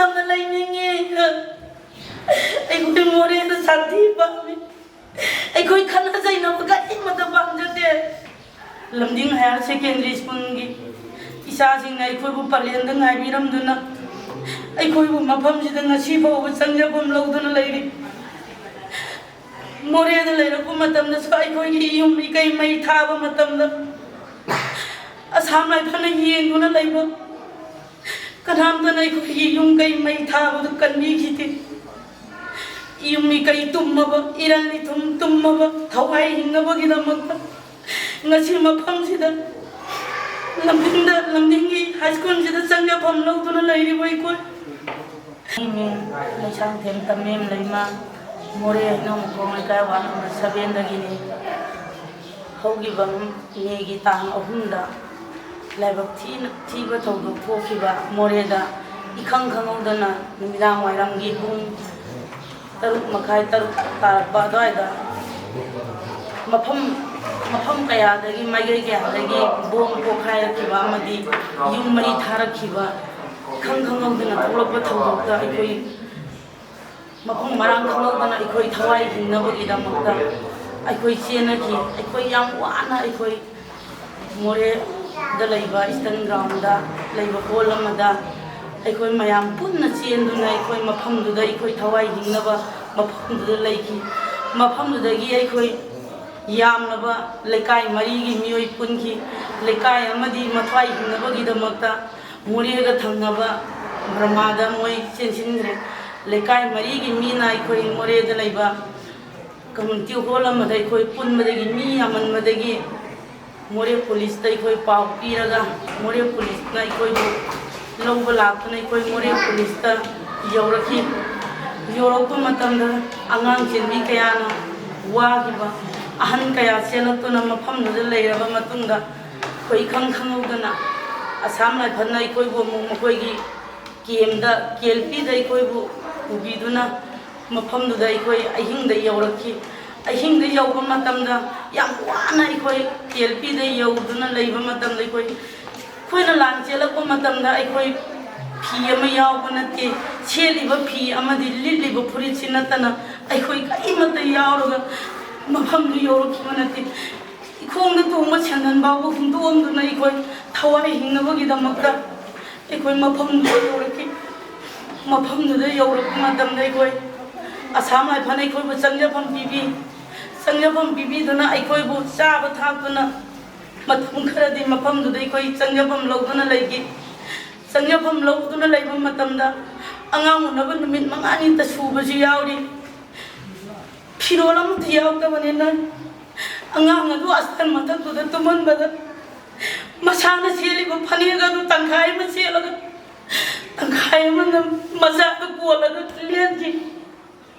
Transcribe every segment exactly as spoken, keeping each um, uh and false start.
ꯌꯥꯝꯅ ꯂꯩꯅꯤꯡꯉꯤ꯫ ꯑꯩꯈꯣꯏ ꯃꯣꯔꯦꯗ ꯁꯥꯟꯇꯤ ꯄꯥꯝꯃꯤ꯫ ꯑꯩꯈꯣꯏ ꯈꯠꯅ ꯆꯩꯅꯕ ꯀꯔꯤꯃꯠꯇ ꯄꯥꯝꯖꯗꯦ꯫ ꯂꯝꯗꯤꯡ ꯍꯥꯌꯔ ꯁꯦꯀꯦꯟꯗꯔꯤ ꯁ꯭ꯀꯨꯜꯒꯤ ꯏꯆꯥꯁꯤꯡꯅ ꯑꯩꯈꯣꯏꯕꯨ ꯄꯂꯦꯟꯗ ꯉꯥꯏꯕꯤꯔꯝꯗꯨꯅ ꯑꯩꯈꯣꯏꯕꯨ ꯃꯐꯝꯁꯤꯗ ꯉꯁꯤ ꯐꯥꯎꯕ ꯆꯪꯖꯐꯝ ꯂꯧꯗꯨꯅ ꯂꯩꯔꯤ꯫ ꯃꯣꯔꯦꯗ ꯂꯩꯔꯛꯄ ꯃꯇꯝꯗꯁꯨ ꯑꯩꯈꯣꯏꯒꯤ ꯌꯨꯝ ꯏꯀꯩ ꯃꯩ ꯊꯥꯕ ꯃꯇꯝꯗ ꯑꯁꯥꯝ ꯔꯥꯏꯐꯜꯅ ꯌꯦꯡꯗꯨꯅ ꯂꯩꯕ꯫ ꯀꯅꯥꯝꯇꯅ ꯑꯩꯈꯣꯏꯒꯤ ꯌꯨꯝ ꯀꯩ ꯃꯩ ꯊꯥꯕꯗꯨ ꯀꯟꯕꯤꯈꯤꯗꯦ꯫ ꯌꯨꯝ ꯏꯀꯩ ꯇꯨꯝꯃꯕ, ꯏꯔꯟ ꯏꯊꯨꯝ ꯇꯨꯝꯃꯕ ꯊꯋꯥꯏ ꯍꯤꯡꯅꯕꯒꯤꯗꯃꯛꯇ ꯉꯁꯤ ꯃꯐꯝꯁꯤꯗ ꯂꯝꯗꯤꯡꯗ, ꯂꯝꯗꯤꯡꯒꯤ ꯍꯥꯏ ꯁ꯭ꯀꯨꯜꯁꯤꯗ ꯆꯪꯖꯐꯝ ꯂꯧꯗꯨꯅ ꯂꯩꯔꯤꯕ ꯑꯩꯈꯣꯏ꯫ ꯑꯩꯒꯤ ꯃꯤꯡ ꯂꯩꯁꯥꯡꯊꯦꯝ ꯇꯝꯃꯦꯝ ꯂꯩꯃ, ꯃꯣꯔꯦ ꯍꯩꯅꯧ ꯃꯈꯣꯡ ꯂꯩꯀꯥꯏ ꯋꯥꯔꯗ ꯅꯝꯕꯔ ꯁꯚꯦꯟꯗꯒꯤꯅꯤ꯫ ꯍꯧꯈꯤꯕ ꯃꯦꯒꯤ ꯇꯥꯡ ꯑꯍꯨꯝꯗ ꯂꯥꯏꯕꯛ ꯊꯤꯅ, ꯊꯤꯕ ꯊꯧꯗꯣꯛ ꯊꯣꯛꯈꯤꯕ ꯃꯣꯔꯦꯗ ꯏꯈꯪ ꯈꯪꯍꯧꯗꯅ ꯅꯨꯃꯤꯗꯥꯡ ꯋꯥꯏꯔꯝꯒꯤ ꯄꯨꯡ ꯇꯔꯨꯛ ꯃꯈꯥꯏ, ꯇꯔꯨꯛ ꯇꯥꯔꯛꯄ ꯑꯗꯨꯋꯥꯏꯗ ꯃꯐꯝ, ꯃꯐꯝ ꯀꯌꯥꯗꯒꯤ, ꯃꯥꯏꯀꯩ ꯀꯌꯥꯗꯒꯤ ꯕꯣꯝ ꯄꯣꯈꯥꯏꯔꯛꯈꯤꯕ ꯑꯃꯗꯤ ꯌꯨꯝ ꯃꯩ ꯊꯥꯔꯛꯈꯤꯕ ꯏꯈꯪ ꯈꯪꯍꯧꯗꯅ ꯊꯣꯛꯂꯛꯄ ꯊꯧꯗꯣꯛꯇ ꯑꯩꯈꯣꯏ ꯃꯐꯝ ꯃꯔꯥꯡ ꯈꯪꯍꯧꯗꯅ ꯑꯩꯈꯣꯏ ꯊꯋꯥꯏ ꯍꯤꯡꯅꯕꯒꯤꯗꯃꯛꯇ ꯑꯩꯈꯣꯏ ꯆꯦꯟꯅꯈꯤ꯫ ꯑꯩꯈꯣꯏ ꯌꯥꯝ ꯋꯥꯅ ꯑꯩꯈꯣꯏ ꯃꯣꯔꯦꯗ ꯂꯩꯕ ꯏꯁꯇꯔꯟ ꯒ꯭ꯔꯥꯎꯟꯗ ꯂꯩꯕ ꯍꯣꯜ ꯑꯃꯗ ꯑꯩꯈꯣꯏ ꯃꯌꯥꯝ ꯄꯨꯟꯅ ꯆꯦꯟꯗꯨꯅ ꯑꯩꯈꯣꯏ ꯃꯐꯝꯗꯨꯗ ꯑꯩꯈꯣꯏ ꯊꯋꯥꯏ ꯍꯤꯡꯅꯕ ꯃꯐꯝꯗꯨꯗ ꯂꯩꯈꯤ꯫ ꯃꯐꯝꯗꯨꯗꯒꯤ ꯑꯩꯈꯣꯏ ꯌꯥꯝꯂꯕ ꯂꯩꯀꯥꯏ ꯃꯔꯤꯒꯤ ꯃꯤꯑꯣꯏ ꯄꯨꯟꯈꯤ꯫ ꯂꯩꯀꯥꯏ ꯑꯃꯗꯤ ꯃꯊ꯭ꯋꯥꯏ ꯍꯤꯡꯅꯕꯒꯤꯗꯃꯛꯇ ꯃꯣꯔꯦꯒ ꯊꯪꯅꯕ ꯕꯔꯃꯥꯗ ꯃꯣꯏ ꯆꯦꯟꯁꯤꯟꯈ꯭ꯔꯦ꯫ ꯂꯩꯀꯥꯏ ꯃꯔꯤꯒꯤ ꯃꯤꯅ ꯑꯩꯈꯣꯏ ꯃꯣꯔꯦꯗ ꯂꯩꯕ ꯀꯝꯃ꯭ꯌꯨꯅꯤꯇꯤ ꯍꯣꯜ ꯑꯃꯗ ꯑꯩꯈꯣꯏ ꯄꯨꯟꯕꯗꯒꯤ, ꯃꯤ ꯌꯥꯝꯃꯟꯕꯗꯒꯤ ꯃꯣꯔꯦ ꯄꯨꯂꯤꯁꯇ ꯑꯩꯈꯣꯏ ꯄꯥꯎ ꯄꯤꯔꯒ ꯃꯣꯔꯦ ꯄꯨꯂꯤꯁꯅ ꯑꯩꯈꯣꯏꯕꯨ ꯂꯧꯕ ꯂꯥꯛꯇꯨꯅ ꯑꯩꯈꯣꯏ ꯃꯣꯔꯦ ꯄꯨꯂꯤꯁꯇ ꯌꯧꯔꯛꯈꯤ꯫ ꯌꯧꯔꯛꯄ ꯃꯇꯝꯗ ꯑꯉꯥꯡ ꯆꯦꯟꯕꯤ ꯀꯌꯥꯅ ꯋꯥꯈꯤꯕ, ꯑꯍꯟ ꯀꯌꯥ ꯆꯦꯜꯂꯛꯇꯨꯅ ꯃꯐꯝꯗꯨꯗ ꯂꯩꯔꯕ ꯃꯇꯨꯡꯗ ꯑꯩꯈꯣꯏ ꯏꯈꯪ ꯈꯪꯍꯧꯗꯅ ꯑꯁꯥꯝ ꯔꯥꯏꯐꯜꯅ ꯑꯩꯈꯣꯏꯕꯨ ꯑꯃꯨꯛ ꯃꯈꯣꯏꯒꯤ ꯀꯦꯝꯗ, ꯀꯦꯜꯄꯤꯗ ꯑꯩꯈꯣꯏꯕꯨ ꯄꯨꯕꯤꯗꯨꯅ ꯃꯐꯝꯗꯨꯗ ꯑꯩꯈꯣꯏ ꯑꯍꯤꯡꯗ ꯌꯧꯔꯛꯈꯤ꯫ ꯑꯍꯤꯡꯗ ꯌꯧꯕ ꯃꯇꯝꯗ ꯌꯥꯝ ꯋꯥꯅ ꯑꯩꯈꯣꯏ ꯀꯦꯜꯄꯤꯗ ꯌꯧꯗꯨꯅ ꯂꯩꯕ ꯃꯇꯝꯗ ꯑꯩꯈꯣꯏ, ꯑꯩꯈꯣꯏꯅ ꯂꯥꯟ ꯆꯦꯜꯂꯛꯄ ꯃꯇꯝꯗ ꯑꯩꯈꯣꯏ ꯐꯤ ꯑꯃ ꯌꯥꯎꯕ ꯅꯠꯇꯦ꯫ ꯁꯦꯠꯂꯤꯕ ꯐꯤ ꯑꯃꯗꯤ ꯂꯤꯠꯂꯤꯕ ꯐꯨꯔꯤꯠꯁꯤ ꯅꯠꯇꯅ ꯑꯩꯈꯣꯏ ꯀꯔꯤꯃꯠꯇ ꯌꯥꯎꯔꯒ ꯃꯐꯝꯗꯨ ꯌꯧꯔꯛꯈꯤꯕ ꯅꯠꯇꯦ꯫ ꯏꯈꯣꯡꯗ ꯇꯣꯡꯕ ꯁꯦꯟꯗꯟ ꯐꯥꯎꯕ ꯍꯨꯟꯗꯣꯛꯑꯝꯗꯨꯅ ꯑꯩꯈꯣꯏ ꯊꯋꯥꯏ ꯍꯤꯡꯅꯕꯒꯤꯗꯃꯛꯇ ꯑꯩꯈꯣꯏ ꯃꯐꯝꯗꯨꯗ ꯌꯧꯔꯛꯈꯤ꯫ ꯃꯐꯝꯗꯨꯗ ꯌꯧꯔꯛꯄ ꯃꯇꯝꯗ ꯑꯩꯈꯣꯏ ꯑꯁꯥꯝ ꯔꯥꯏꯐꯜꯅ ꯑꯩꯈꯣꯏꯕꯨ ꯆꯪꯖꯐꯝ ꯄꯤꯕꯤ꯫ ꯆꯪꯖꯐꯝ ꯄꯤꯕꯤꯗꯨꯅ ꯑꯩꯈꯣꯏꯕꯨ ꯆꯥꯕ ꯊꯥꯛꯇꯨꯅ ꯃꯇꯝ ꯈꯔꯗꯤ ꯃꯐꯝꯗꯨꯗ ꯑꯩꯈꯣꯏ ꯆꯪꯖꯐꯝ ꯂꯧꯗꯨꯅ ꯂꯩꯈꯤ꯫ ꯆꯪꯖꯐꯝ ꯂꯧꯗꯨꯅ ꯂꯩꯕ ꯃꯇꯝꯗ ꯑꯉꯥꯡ ꯎꯅꯕ ꯅꯨꯃꯤꯠ ꯃꯉꯥꯅꯤꯇ ꯁꯨꯕꯁꯨ ꯌꯥꯎꯔꯤ꯫ ꯐꯤꯔꯣꯜ ꯑꯃꯠꯇ ꯌꯥꯎꯗꯕꯅꯤꯅ ꯑꯉꯥꯡ ꯑꯗꯨ ꯑꯁꯇꯔ ꯃꯊꯛꯇꯨꯗ ꯇꯨꯝꯍꯟꯕꯗ ꯃꯁꯥꯅ ꯁꯦꯠꯂꯤꯕ ꯐꯅꯦꯛ ꯑꯗꯨ ꯇꯪꯈꯥꯏ ꯑꯃ ꯁꯦꯠꯂꯒ ꯇꯪꯈꯥꯏ ꯑꯃꯅ ꯃꯆꯥꯗꯨ ꯀꯣꯜꯂꯒ ꯂꯦꯟꯈꯤ꯫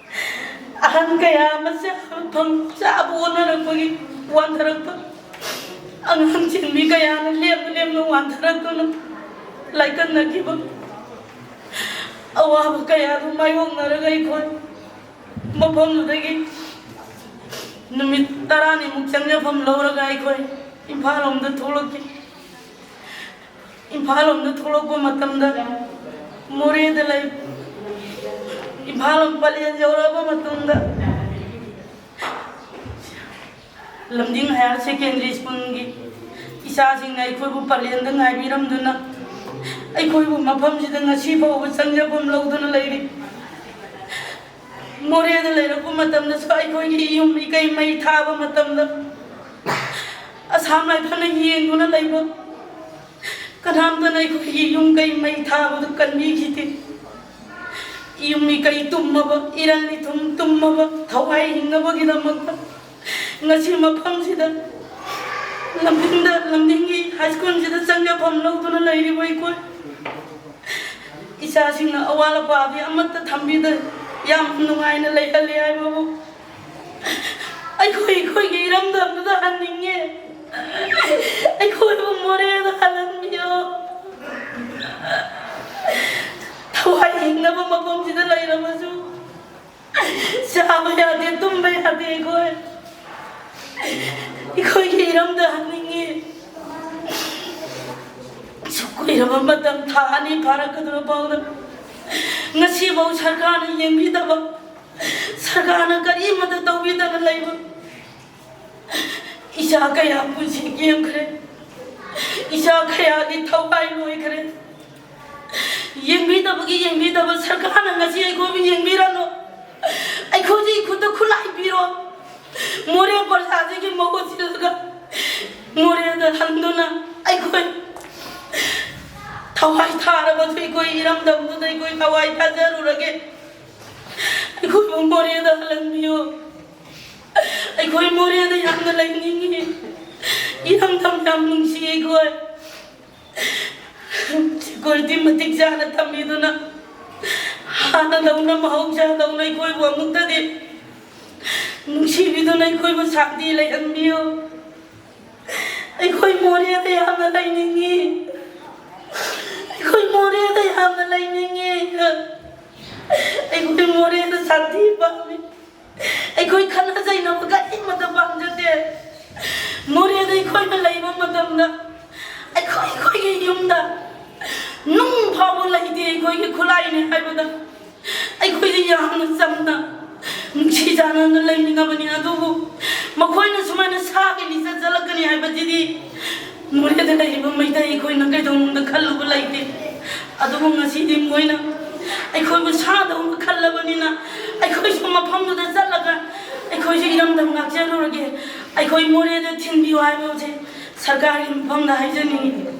ꯑꯍꯟ ꯀꯌꯥ ꯑꯃ ꯆꯥꯕ ꯐꯪ-, ꯆꯥꯕ ꯑꯣꯟꯅꯔꯛꯄꯒꯤ ꯋꯥꯟꯊꯔꯛꯄ, ꯑꯉꯥꯡ ꯆꯦꯟꯕꯤ ꯀꯌꯥꯅ ꯂꯦꯞꯅ ꯂꯦꯞꯅ ꯋꯥꯟꯊꯔꯛꯇꯨꯅ ꯂꯥꯏꯀꯠꯅꯈꯤꯕ, ꯑꯋꯥꯕ ꯀꯌꯥꯗꯨ ꯃꯥꯌꯣꯛꯅꯔꯒ ꯑꯩꯈꯣꯏ ꯃꯐꯝꯗꯨꯗꯒꯤ ꯅꯨꯃꯤꯠ ꯇꯔꯥꯅꯤꯃꯨꯛ ꯆꯪꯖꯐꯝ ꯂꯧꯔꯒ ꯑꯩꯈꯣꯏ ꯏꯝꯐꯥꯜ ꯂꯣꯝꯗ ꯊꯣꯛꯂꯛꯈꯤ꯫ ꯏꯝꯐꯥꯜ ꯂꯣꯝꯗ ꯊꯣꯛꯂꯛꯄ ꯃꯇꯝꯗ ꯃꯣꯔꯦꯗ ꯂꯩ, ꯏꯝꯐꯥꯜ ꯂꯣꯝ ꯄꯂꯦꯟ ꯌꯧꯔꯛꯑꯕ ꯃꯇꯨꯡꯗ ꯂꯝꯗꯤꯡ ꯍꯥꯌꯔ ꯁꯦꯀꯦꯟꯗꯔꯤ ꯁ꯭ꯀꯨꯜꯒꯤ ꯏꯆꯥꯁꯤꯡꯅ ꯑꯩꯈꯣꯏꯕꯨ ꯄꯂꯦꯟꯗ ꯉꯥꯏꯕꯤꯔꯝꯗꯨꯅ ꯑꯩꯈꯣꯏꯕꯨ ꯃꯐꯝꯁꯤꯗ ꯉꯁꯤ ꯐꯥꯎꯕ ꯆꯪꯖꯐꯝ ꯂꯧꯗꯨꯅ ꯂꯩꯔꯤ꯫ ꯃꯣꯔꯦꯗ ꯂꯩꯔꯛꯄ ꯃꯇꯝꯗꯁꯨ ꯑꯩꯈꯣꯏꯒꯤ ꯌꯨꯝ ꯏꯀꯩ ꯃꯩ ꯊꯥꯕ ꯃꯇꯝꯗ ꯑꯁꯥꯝ ꯔꯥꯏꯐꯜꯅ ꯌꯦꯡꯗꯨꯅ ꯂꯩꯕ, ꯀꯅꯥꯝꯇꯅ ꯑꯩꯈꯣꯏꯒꯤ ꯌꯨꯝ ꯀꯩ ꯃꯩ ꯊꯥꯕꯗꯨ ꯀꯟꯕꯤꯈꯤꯗꯦ꯫ ꯌꯨꯝ ꯏꯀꯩ ꯇꯨꯝꯃꯕ, ꯏꯔꯟ ꯏꯊꯨꯝ ꯇꯨꯝꯃꯕ ꯊꯋꯥꯏ ꯍꯤꯡꯅꯕꯒꯤꯗꯃꯛꯇ ꯉꯁꯤ ꯃꯐꯝꯁꯤꯗ ꯂꯝꯗꯤꯡꯗ, ꯂꯝꯗꯤꯡꯒꯤ ꯍꯥꯏ ꯁ꯭ꯀꯨꯜꯁꯤꯗ ꯆꯪꯖꯐꯝ ꯂꯧꯗꯨꯅ ꯂꯩꯔꯤꯕ ꯑꯩꯈꯣꯏ ꯏꯆꯥꯁꯤꯡꯅ ꯑꯋꯥꯠ ꯑꯄꯥꯗꯤ ꯑꯃꯠꯇ ꯊꯝꯕꯤꯗ ꯌꯥꯝ ꯅꯨꯡꯉꯥꯏꯅ ꯂꯩꯍꯜꯂꯤ ꯍꯥꯏꯕꯕꯨ ꯑꯩꯈꯣꯏ ꯑꯩꯈꯣꯏꯒꯤ ꯏꯔꯝꯗꯝꯗꯨꯗ ꯍꯟꯅꯤꯡꯉꯦ꯫ ꯑꯩꯈꯣꯏꯕꯨ ꯃꯣꯔꯦꯗ ꯍꯜꯍꯟꯕꯤꯌꯣ꯫ ꯊꯋꯥꯏ ꯍꯤꯡꯅꯕ ꯃꯐꯝꯁꯤꯗ ꯂꯩꯔꯕꯁꯨ ꯆꯥꯕ ꯌꯥꯗꯦ, ꯇꯨꯝꯕ ꯌꯥꯗꯦ꯫ ꯑꯩꯈꯣꯏ ꯑꯩꯈꯣꯏꯒꯤ ꯏꯔꯝꯗ ꯍꯟꯅꯤꯡꯉꯤ꯫ ꯁ꯭ꯀꯨꯜ ꯀꯨꯏꯔꯕ ꯃꯇꯝ, ꯊꯥ ꯑꯅꯤ ꯐꯥꯔꯛꯀꯗꯧꯔ ꯐꯥꯎꯗ ꯉꯁꯤꯐꯥꯎ ꯁꯔꯀꯥꯔꯅ ꯌꯦꯡꯕꯤꯗꯕ, ꯁꯔꯀꯥꯔꯅ ꯀꯔꯤꯃꯠꯇ ꯇꯧꯕꯤꯗꯅ ꯂꯩꯕ, ꯏꯆꯥ ꯀꯌꯥ ꯄꯨꯟꯁꯤ ꯀꯦꯝꯈ꯭ꯔꯦ, ꯏꯆꯥ ꯀꯌꯥꯒꯤ ꯊꯋꯥꯏ ꯂꯣꯏꯈ꯭ꯔꯦ꯫ ꯌꯦꯡꯕꯤꯗꯕꯒꯤ ꯌꯦꯡꯕꯤꯗꯕ, ꯁꯔꯀꯥꯔꯅ ꯉꯁꯤ ꯑꯩꯈꯣꯏꯕꯨ ꯌꯦꯡꯕꯤꯔꯅꯨ꯫ ꯑꯩꯈꯣꯏꯒꯤ ꯈꯨꯠꯇ ꯈꯨꯠꯂꯥꯏ ꯄꯤꯔꯣ꯫ ꯃꯣꯔꯦ ꯄ꯭ꯔꯖꯥꯁꯤꯒꯤ ꯃꯍꯨꯠ ꯁꯤꯜꯂꯒ ꯃꯣꯔꯦꯗ ꯍꯟꯗꯨꯅ ꯑꯩꯈꯣꯏ ꯊꯋꯥꯏ ꯊꯥꯔꯕꯁꯨ ꯑꯩꯈꯣꯏ ꯏꯔꯝꯗꯝꯗꯨꯗ ꯑꯩꯈꯣꯏ ꯊꯋꯥꯏ ꯊꯥꯖꯔꯨꯔꯒꯦ꯫ ꯑꯩꯈꯣꯏꯕꯨ ꯃꯣꯔꯦꯗ ꯍꯜꯍꯟꯕꯤꯌꯨ꯫ ꯑꯩꯈꯣꯏ ꯃꯣꯔꯦꯗ ꯌꯥꯝꯅ ꯂꯩꯅꯤꯡꯉꯤ꯫ ꯏꯔꯝꯗꯝ ꯌꯥꯝ ꯅꯨꯡꯁꯤ ꯑꯩꯈꯣꯏ꯫ ꯁꯦꯀ꯭ꯌꯨꯔꯤꯇꯤ ꯃꯇꯤꯛ ꯆꯥꯅ ꯊꯝꯕꯤꯗꯨꯅ, ꯍꯥꯟꯅꯗꯧꯅ ꯃꯍꯧꯁꯥꯗꯧꯅ ꯑꯩꯈꯣꯏꯕꯨ ꯑꯃꯨꯛꯇꯗꯤ ꯅꯨꯡꯁꯤꯕꯤꯗꯨꯅ ꯑꯩꯈꯣꯏꯕꯨ ꯁꯥꯟꯇꯤ ꯂꯩꯍꯟꯕꯤꯌꯨ꯫ ꯑꯩꯈꯣꯏ ꯃꯣꯔꯦꯗ ꯌꯥꯝꯅ ꯂꯩꯅꯤꯡꯉꯤ꯫ ꯑꯩꯈꯣꯏ ꯃꯣꯔꯦꯗ ꯌꯥꯝꯅ ꯂꯩꯅꯤꯡꯉꯤ꯫ ꯑꯩꯈꯣꯏ ꯃꯣꯔꯦꯗ ꯁꯥꯟꯇꯤ ꯄꯥꯝꯃꯤ꯫ ꯑꯩꯈꯣꯏ ꯈꯠꯅ ꯆꯩꯅꯕ ꯀꯔꯤꯃꯠꯇ ꯄꯥꯝꯖꯗꯦ꯫ ꯃꯣꯔꯦꯗ ꯑꯩꯈꯣꯏꯅ ꯂꯩꯕ ꯃꯇꯝꯗ ꯑꯩꯈꯣꯏ, ꯑꯩꯈꯣꯏꯒꯤ ꯌꯨꯝꯗ ꯅꯨꯡ ꯐꯥꯎꯕ ꯂꯩꯇꯦ꯫ ꯑꯩꯈꯣꯏꯒꯤ ꯈꯨꯠꯂꯥꯏꯅꯦ ꯍꯥꯏꯕꯗ ꯑꯩꯈꯣꯏꯗꯤ ꯌꯥꯝꯅ ꯆꯝꯅ ꯅꯨꯡꯁꯤ ꯆꯥꯟꯅꯅ ꯂꯩꯃꯤꯟꯅꯕꯅꯤ꯫ ꯑꯗꯨꯕꯨ ꯃꯈꯣꯏꯅ ꯁꯨꯃꯥꯏꯅ ꯁꯥꯒꯤ ꯂꯤꯆꯠ ꯆꯠꯂꯛꯀꯅꯤ ꯍꯥꯏꯕꯁꯤꯗꯤ ꯃꯣꯔꯦꯗ ꯂꯩꯔꯤꯕ ꯃꯩꯇꯩ ꯑꯩꯈꯣꯏꯅ ꯀꯩꯗꯧꯅꯨꯡꯗ ꯈꯜꯂꯨꯕ ꯂꯩꯇꯦ꯫ ꯑꯗꯨꯕꯨ ꯉꯁꯤꯗꯤ ꯃꯣꯏꯅ ꯑꯩꯈꯣꯏꯕꯨ ꯁꯥꯗꯧꯅ ꯈꯜꯂꯕꯅꯤꯅ ꯑꯩꯈꯣꯏꯁꯨ ꯃꯐꯝꯗꯨꯗ ꯆꯠꯂꯒ ꯑꯩꯈꯣꯏꯁꯨ ꯏꯔꯝꯗꯝ ꯉꯥꯛꯆꯔꯨꯔꯒꯦ꯫ ꯑꯩꯈꯣꯏ ꯃꯣꯔꯦꯗ ꯊꯤꯟꯕꯤꯌꯨ ꯍꯥꯏꯕꯁꯦ ꯁꯔꯀꯥꯔꯒꯤ ꯃꯐꯝꯗ ꯍꯥꯏꯖꯅꯤꯡꯉꯤ꯫